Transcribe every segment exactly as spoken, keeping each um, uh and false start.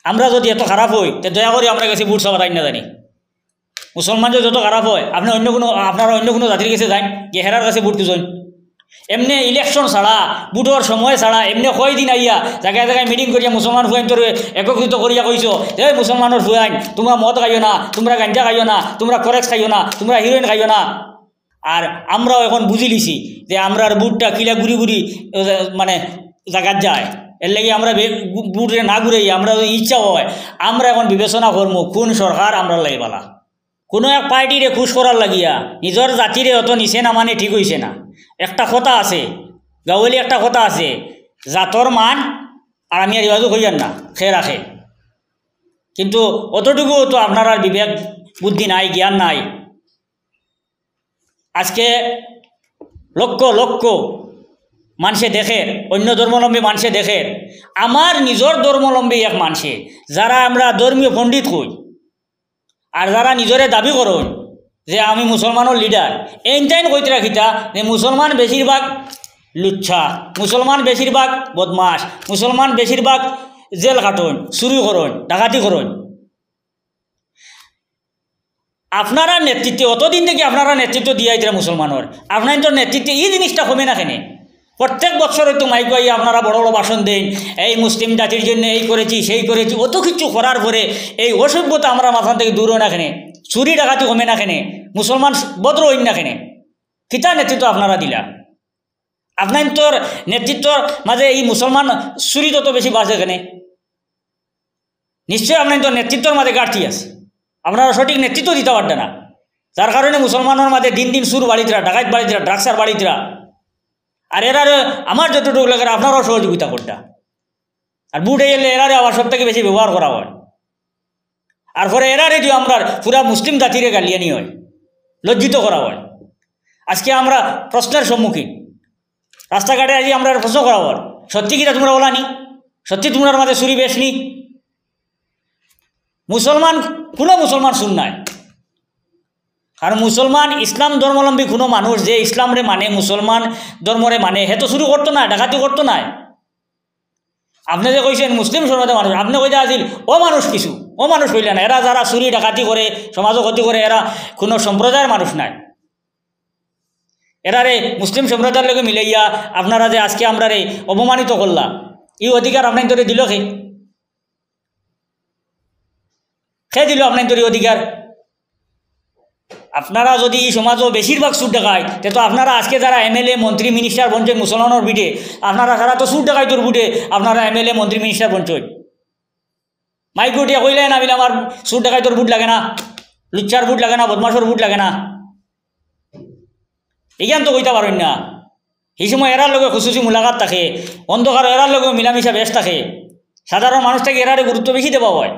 আমরা যদি এত খারাপ অই, তে দয়া করি আমরার গেছে ভোট চাইবা তাইন না জানি। মুসলমান যদি যত খারাপ অয়, আপনে অন্য কুনু, আপনারা অন্য কুনু জাতির গেছে যাইন, গিয়া হেরার গেছে ভোট খুজইন। এমনে ইলেকশন ছাড়া, ভোটর সময় ছাড়া, এমনে কয়দিন আইয়া জাগায় জাগায় মিটিং করিয়া মুসলমান ফুয়াইন্তরে একত্রিত করিয়া কইছো, "এই মুসলমানর ফুয়াইন, তুমরা মদ খাইও না, তুমরা গাঞ্জা খাইও না, তুমরা করেক্স খাইও না, তুমরা হিরোইন খাইও না।" আর আমরাও এখন বুঝিলিছি যে আমরার ভোটটা কিলা ঘুরি ঘুরি, আহ, মানে, জাগাত যায়। এরলাগি আমরা বে-, ভোটরে না ঘুরাই, আমরা যদি ইচ্ছা অয়, আমরা এখন বিবেচনা করমু কুন সরকার আমরার লাগি ভালা। কুনু এক পার্টিরে খুশ করার লাগিয়া নিজর জাতিরে অত নিচে নামানি ঠিক অইছে না। একটা কথা আছে, গাওয়ালি একটা কথা আছে, "জাতর মান আর আমি আর ইবাজু কইয়ার না, খে রাখে।" কিন্তু অতটুকুও তো আপনারার বিবেক বুদ্ধি নাই, জ্ঞান নাই। আজকে লক্ষ লক্ষ মানষে দেখের, অন্য ধর্মাবলম্বী মানষে দেখের, আমার নিজর ধর্মাবলম্বী এক মানষে, যারা আমরা ধর্মীয় পণ্ডিত কই, আর যারা নিজরে দাবি করইন যে আমি মুসলমানর লিডার, এইনতাইন কইতরা কিতা যে মুসলমান বেশিরভাগ লুচ্ছা, মুসলমান বেশিরভাগ বদমাশ, মুসলমান বেশিরভাগ জেল খাটইন, চুরি করইন, ডাকাতি করইন। আপনারার নেতৃত্বে, অতদিন থাকি আপনারা নেতৃত্ব দিয়া আইতরা মুসলমানর, আপনাইন্তর নেতৃত্বে ই জিনিসটা কমে না কেনে? প্রত্যেক বছর অইতো মাইকো আইয়া আপনারা বড় বড় ভাষণ দেইন, "এই মুসলিম জাতির জন্য এই করেছি, সেই করেছি", অত কিছু করার পরে এই অসভ্যতা আমরার মাথা থাকি দূর অয় না কেনে? চুরি ডাকাতি কমে না কেনে? মুসলমান ভদ্র অইন না কেনে? কিতা নেতৃত্ব আপনারা দিলা? আপনাইন্তর নেতৃত্বর মাঝে ই মুসলমান চুরি তত বেশি বাড়ছে কেনে? নিশ্চয় আপনাইন্তর নেতৃত্বর মাঝে ঘাটতি আছে, আপনারা সঠিক নেতৃত্ব দিতা পাররা না, যার কারণে মুসলমানর মাঝে দিন দিন চুর বাড়িতরা, ডাকাইত বাড়িতরা, ড্রাগসার বাড়িতরা। আর এরারে আমার যতটুকু লাগের আপনারাও সহযোগিতা কররা। আর ভোট আইলে এরারে আবার সব থাকি বেশি ব্যবহার করা অয়। আর পরে এরারে দিয়া আমরার পুরা মুসলিম জাতিরে গালিয়ানি অয়, লজ্জিত করা অয়। আজকে আমরা প্রশ্নের সম্মুখীন, রাস্তাঘাটে আজি আমরারে প্রশ্ন করা অর, "সত্যি কিতা তুমরা অলা নি? সত্যি তুমরার মাঝে চুরি বেশ নি?" মুসলমান, কুনু মুসলমান চুর নায়, কারণ মুসলমান ইসলাম ধর্মাবলম্বী কুনু মানুষ যে ইসলামরে মানে, মুসলমান ধর্মরে মানে, হে তো চুরি করতো নায়, ডাকাতি করতো নায়। আপনে যে কইছইন মুসলিম সম্প্রদায়র মানুষ, আপনে কইতা আছিল অমানুষ কিছু, অমানুষ কইলা না। এরা যারা চুরি ডাকাতি করে, সমাজো ক্ষতি করে, এরা কুনু সম্প্রদায়র মানুষ নায়। এরারে মুসলিম সম্প্রদায়র লগে মিলাইয়া আপনারা যে আজকে আমরারে অপমানিত করলা, ই অধিকার আপনাইন্তরে দিল কে? কে দিল আপনাইন্তরে ই অধিকার? আপনারা যদি ই সমাজো বেশিরভাগ চুর ডাকাইত, তে তো আপনারা আজকে যারা এমএলএ, মন্ত্রী, মিনিস্টার বনছইন মুসলমানর ভোটে, আপনারা তারা তো চুর ডাকাইতর ভোটে আপনারা এমএলএ, মন্ত্রী, মিনিস্টার বনছইন। মাইকো উঠিয়া কইলা না, "আমার চুর ডাকাইতর ভোট লাগে না, লুচ্চার ভোট লাগে না, বদমাশর ভোট লাগে না।" ইখান তো কইতা পারইন না। হি সময় এরার লগে খুশুসি মুলাকাত থাকে, অন্ধকারো এরার লগে মিলামিশা বেশ থাকে। সাধারণ মানুষ থাকি এরারে গুরুত্ব বেশি দেওয়া অয়,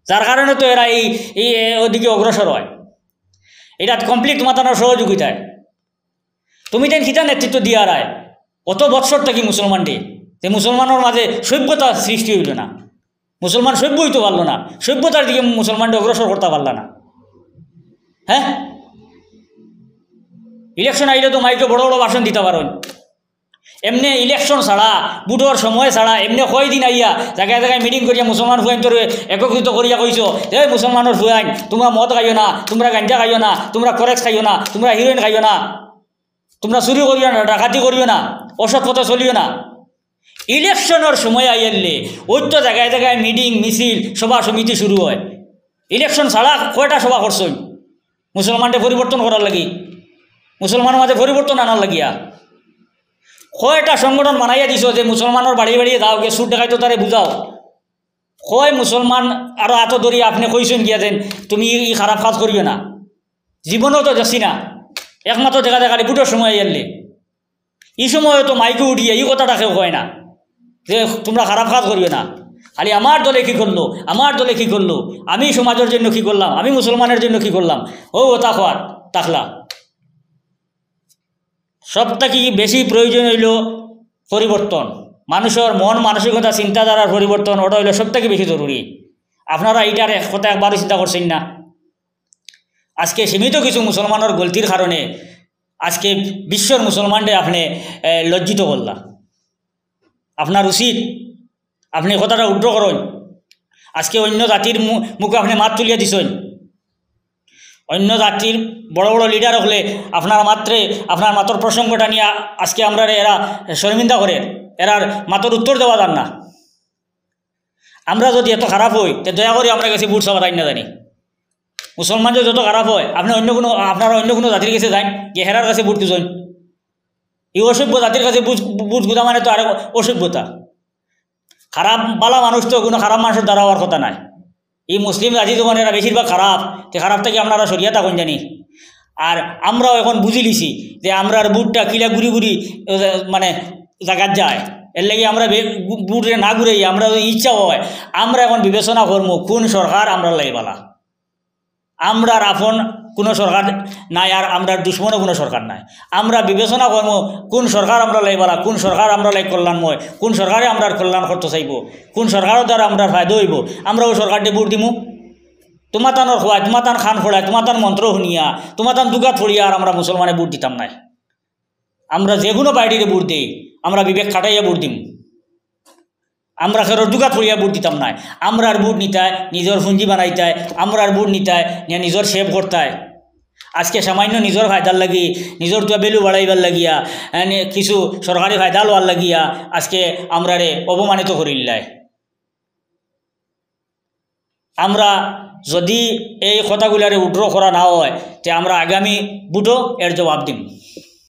যার কারণে তো এরা এই, এই, এ, ওদিকে অগ্রসর অয়। ইটা complete মাতানোর সহযোগিতায়। তুমিতাইন কিতা নেতৃত্ব দিয়ারায়? অত বৎসর থাকি মুসলমানরে, যে মুসলমানর মাঝে সভ্যতা সৃষ্টি অইল না। মুসলমান সভ্য অইতো পারলো না, সভ্যতার দিকে মুসলমানরে অগ্রসর করতা পারলা না। হ্যাঁ, ইলেকশন আইলে তো মাইকো বড় বড় ভাষণ দিতা পারইন। এমনে ইলেকশন ছাড়া, ভোটর সময় ছাড়া, এমনে কয়দিন আইয়া জাগায় জাগায় মিটিং করিয়া মুসলমান ফুয়াইন্তরে একত্রিত করিয়া কইছো, "এই মুসলমানর ফুয়াইন, তুমরা মদ খাইও না, তুমরা গাঞ্জা খাইও না, তুমরা করেক্স খাইও না, তুমরা হিরোইন খাইও না, তুমরা চুরি করিও না, ডাকাতি করিও না, অসৎ পথে চলিও না।" ইলেকশনর সময় আইলে ওই তো জাগায় জাগায় মিটিং, মিছিল, সভা সমিতি শুরু অয়। ইলেকশন ছাড়া কয়টা সভা করছইন মুসলমানরে পরিবর্তন করার লাগি, মুসলমানর মাঝে পরিবর্তন আনার লাগিয়া? কয়টা সংগঠন বানাইয়া দিছো যে মুসলমানর বাড়ি বাড়ি যাও, গিয়া চুর ডাকাইতো তারে বুঝাও? কয় মুসলমান আরো আতো ধরি আপনে কইছইন গিয়া যেন তুমি ই খারাপ কাজ করিও না? জীবনেও তো দেখছি না, একমাত্র দেখা যায় খালি ভোটর সময় আইলে। ই সময় তো মাইকো উঠিয়া ই কথাটা কেউ কয় না যে তুমরা খারাপ কাজ করিও না, খালি আমার দলে কি করলো, আমার দলে কি করলো, আমি সমাজর জন্য কি করলাম, আমি মুসলমানর জন্য কি করলাম, অউ কথা কওয়াত থাকলা। সব থাকি বেশি প্রয়োজন অইল পরিবর্তন, মানুষর মন মানসিকতা, চিন্তাধারার পরিবর্তন, ওটা অইল সব থাকি বেশি জরুরি। আপনারা ইটার এক কথা একবারও চিন্তা করছইন না। আজকে সীমিত কিছু মুসলমানর গলতির কারণে আজকে বিশ্বর মুসলমানরে আপনে, এ, লজ্জিত করলা। আপনার উচিত আপনে কথাটা উইথড্র করইন। আজকে অন্য জাতির মু-, মুখে আপনে মাত তুলিয়া দিছইন। অন্য জাতির বড় বড় লিডার অকলে আপনার মাত্রে, আপনার মাতর প্রসঙ্গটা নিয়া আজকে আমরারে এরা শর্মিন্দা করের, এরার মাতর উত্তর দেওয়া যার না। আমরা যুদি এত খারাপ অই, তে দয়া করি আমরার গেছে ভুট চাওয়াত আইন না জানি। মুসলমান যুদি যত খারাপ অয়, আপনে অন্য কুনু, আপনারা অন্য কুনু জাতির গেছে যাইন, গিয়া হেরার গেছে ভুট খুজইন। ই অসভ্য জাতির গেছে ভুট, ভুট খুজা মানে তো আরো অসভ্যতা। খারাপ, ভালা মানুষ তো কুনু খারাপ মানষর দ্বারা অওয়ার কথা নায়। ই মুসলিম জাতি যখন এরা বেশিরভাগ খারাপ, তে খারাপ থাকি আপনারা সরিয়া থাকইন জানি। আর আমরাও এখন বুঝিলিছি যে আমরার ভুটটা কিলা ঘুরি ঘুরি, এ, মানে, জাগাত যায়। এরলাগি আমরা বে-, ভুটরে না ঘুরাইয়া আমরা যুদি ইচ্ছা অয়, আমরা এখন বিবেচনা করমু কুন সরকার আমরার লাগি ভালা। আমরার আপন কুনু সরকার নাই, আর আমরার দুশমনও কুনু সরকার নাই। আমরা বিবেচনা করমু কুন সরকার আমরার লাগি ভালা, কুন সরকার আমরার লাগি কল্যাণময়, কুন সরকারে আমরার কল্যাণ করতো চাইবো, কুন সরকারর দ্বারা আমরার ফায়দা অইবো, আমরা অউ সরকাররে ভুট দিমু। তুমাতানর খোয়ায়, তুমাতান খান খোড়ায়, তুমাতান মন্ত্র হুনিয়া, তুমাতান দুগাত পড়িয়া আর আমরা মুসলমানে ভুট দিতাম নায়। আমরা যেকুনু পার্টিরে ভুট দেই, আমরা বিবেক খাটাইয়া ভুট দিমু। আমরা কেউর দুগাত পড়িয়া ভুট দিতাম নায়। আমরার ভুট নিতায়, নিজর পুঞ্জি বানাইতায়, আমরার ভুট নিতায়, নিয়া নিজর সেভ করতায়। আজকে সামান্য নিজর ফায়দার লাগি, নিজর তুয়া ভ্যালু বাড়াইবার লাগিয়া, এনে কিছু সরকারি ফায়দা লওয়ার লাগিয়া আজকে আমরারে অপমানিত করিলায়। আমরা যুদি এই কথাগুলারে উইথড্র করা না অয়, তে আমরা আগামী ভুটো এর জবাব দিমু।